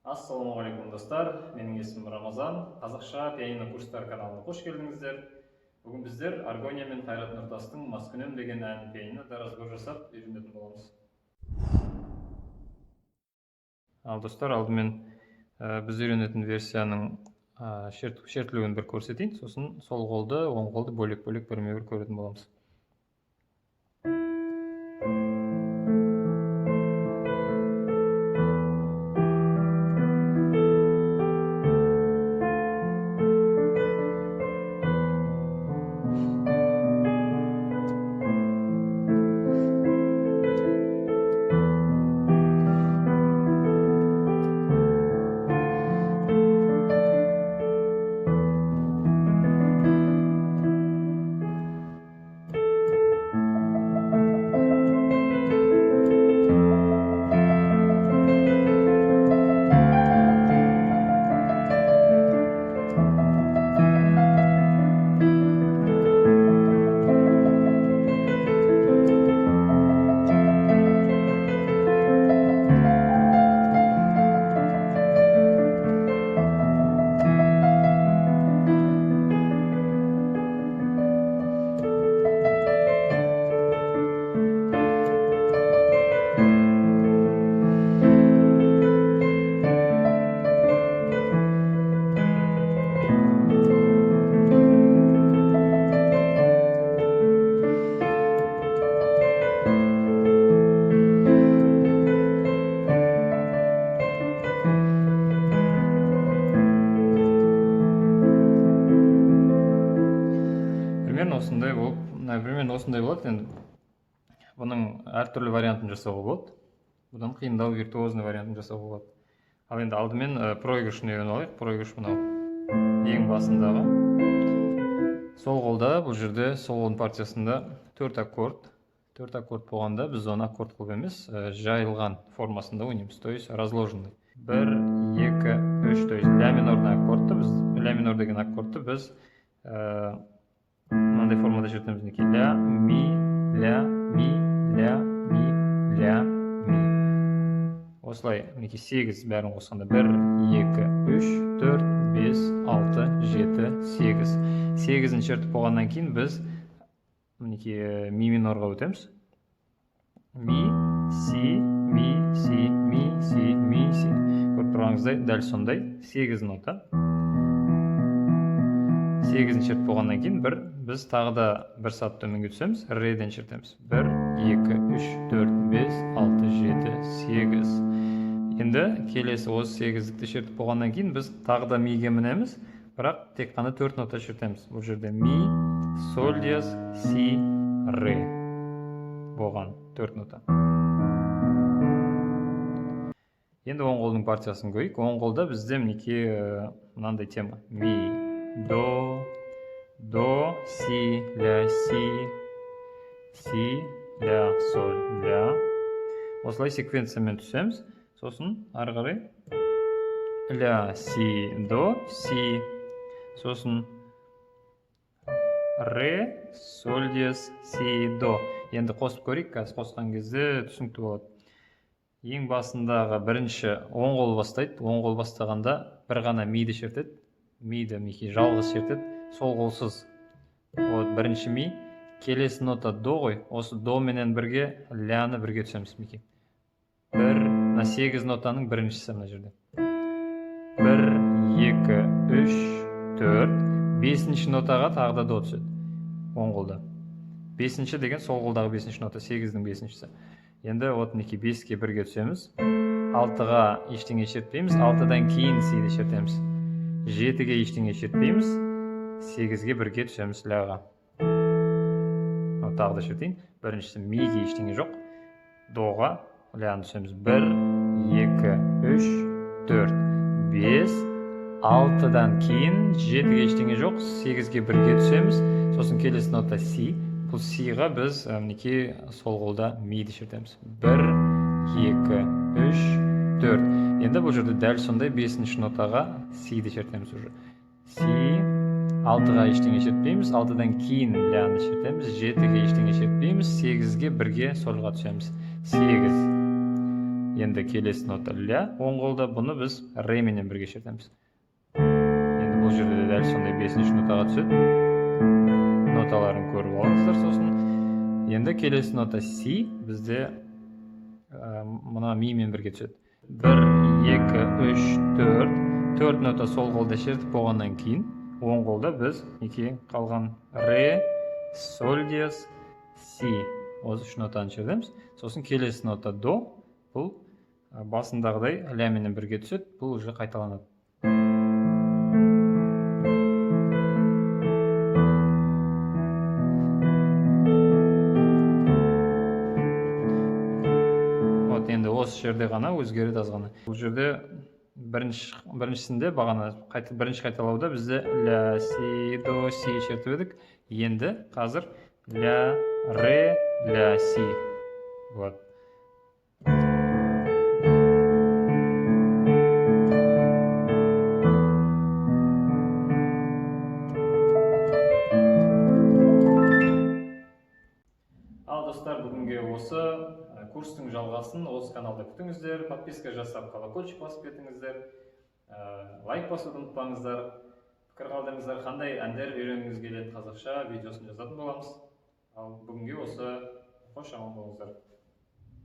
Ассалаумағалейкум, достар! Менің есімім Рамазан. Қазақша пианино курстары каналына қош келдіңіздер. Бүгін біздер Аргония мен Қайрат Нұртастың «Маскүнем» деген әнін пианинода разбор жасап үйренетін боламыз. Ал, достар, алдымен біз үйренетін версияның шертілуін бір көрсетейін, сосын сол қолды, оң қолды бөлек бөлек бірме бір көретін боламыз. Примерно осындай болып, примерно осындай болады. Енді бұның әртүрлі вариантын жасауға болады, бұдан қиындау, виртуозный вариантын жасауға болады. Ал енді алдымен проигрышын үйреніп алайық. Проигрыш мынау ең басындағы сол қолда. Бұл жерде сол қолдың партиясында төрт аккорд. Төрт аккорд болғанда, біз оны аккорд қылып емес, жайылған формасында ойнаймыз, то есть разложенный. Бір, екі, үш. То есть ля минорный аккордты біз, ля минор деген аккордты біз мынандай формада шертеміз, мінекей: ля, ми, ля, ми, ля, ми, ля, ми. Осылай, мінекей, сегіз. Бәрін қосқанда: бір, екі, үш, төрт, бес, алты, жеті, сегіз. Сегізін шертіп болғаннан кейін біз, мінекей, ми минорға өтеміз: ми, си, ми, си, ми, си, ми, си. Көріп тұрғаныңыздай, дәл сондай сегіз нота. Сегізін шертіп болғаннан кейін бір біз тағы да бір саты төменге түсеміз, реден шертеміз: бір, екі, үш, төрт, бес, алты, жеті, сегіз. Енді келесі осы сегіздікті шертіп болғаннан кейін біз тағы да миге мінеміз, бірақ тек қана төрт нота шертеміз. Бұл жерде ми, соль диез, си, ре болған төрт нота. Енді оң қолдың партиясын көрейік. Оң қолда бізде, мінекей, мынандай тема: ми, до, до, си, ля, си, си, ля, соль, ля. Осылай секвенциямен түсеміз. Сосын ары қарай ля, си, до, си, сосын ре, соль диез, си, до. Енді қосып көрейік, қазір қосқан кезде түсінікті болады. Ең басындағы бірінші оң қол бастайды. Оң қол бастағанда бір ғана миді шертеді. Миді, мінекей, жалғыз шертеді, сол қолсыз. Вот бірінші ми. Келесі нота до ғой. Осы до менен бірге ляны бірге түсеміз. Мінекей, бір, мына сегіз нотаның біріншісі мына жерде. Бір, екі, үш, төрт, бесінші нотаға тағы да до түседі оң қолда. Бесінші деген сол қолдағы бесінші нота, сегіздің бесіншісі. Енді вот, мінекей, беске бірге түсеміз, алтыға ештеңе шертпейміз, алтыдан кейін сиді шертеміз, жетіге ештеңе шертпейміз, сегізге бірге түсеміз, ляға. Тағы да шертейін. Біріншісі миге ештеңе жоқ, доға ляны түсеміз: бір, екі, үш, төрт, бес, алтыдан кейін жетіге ештеңе жоқ, сегізге бірге түсеміз. Сосын келесі нота си. Бұл сиға біз, мінекей, сол қолда миді шертеміз: бір, екі, үш, төрт. Енді бұл жерде дәл сондай бесінші нотаға сиді шертеміз уже. Си, алтыға ештеңе шертпейміз, алтыдан кейін ляны шертеміз, жетіге ештеңе шертпейміз, сегізге бірге сольға түсеміз. Сегіз. Енді келесі нота ля, оң қолда, бұны біз ре менен бірге шертеміз. Енді бұл жерде де дәл сондай бесінші нотаға түседі. Ноталарын көріп алыңыздар сосын. Енді келесі нота си бізде мына ми мен бірге түседі. 1, 2, 3, 4. 4 нота сол қолда шертіп болғаннан кейін оң қолда біз неке қалған ре, соль диез, си. Осы үш нотаны шертеміз. Сосын келесі нота до, бұл басындағыдай ля менен бірге түседі, бұл уже қайталанады. Вот енді осы жерде ғана өзгереді аз ғана. Бұл жерде біріншісінде бағана бірінші қайталауда бізде ля, си, до, си шертіп едік. Енді қазір ля, ре, ля, си болады. Ал достар, бүгінге осы курстың жалғасын осы каналда күтіңіздер. Подписка жасап, колокольчик басып кетіңіздер. Лайк басуды ұмытпаңыздар. Пікір қалдырыңыздар, қандай әндер үйренгіңіз келеді, қазақша видеосын жазатын боламыз. Ал бүгінге осы, қош, аман болыңыздар.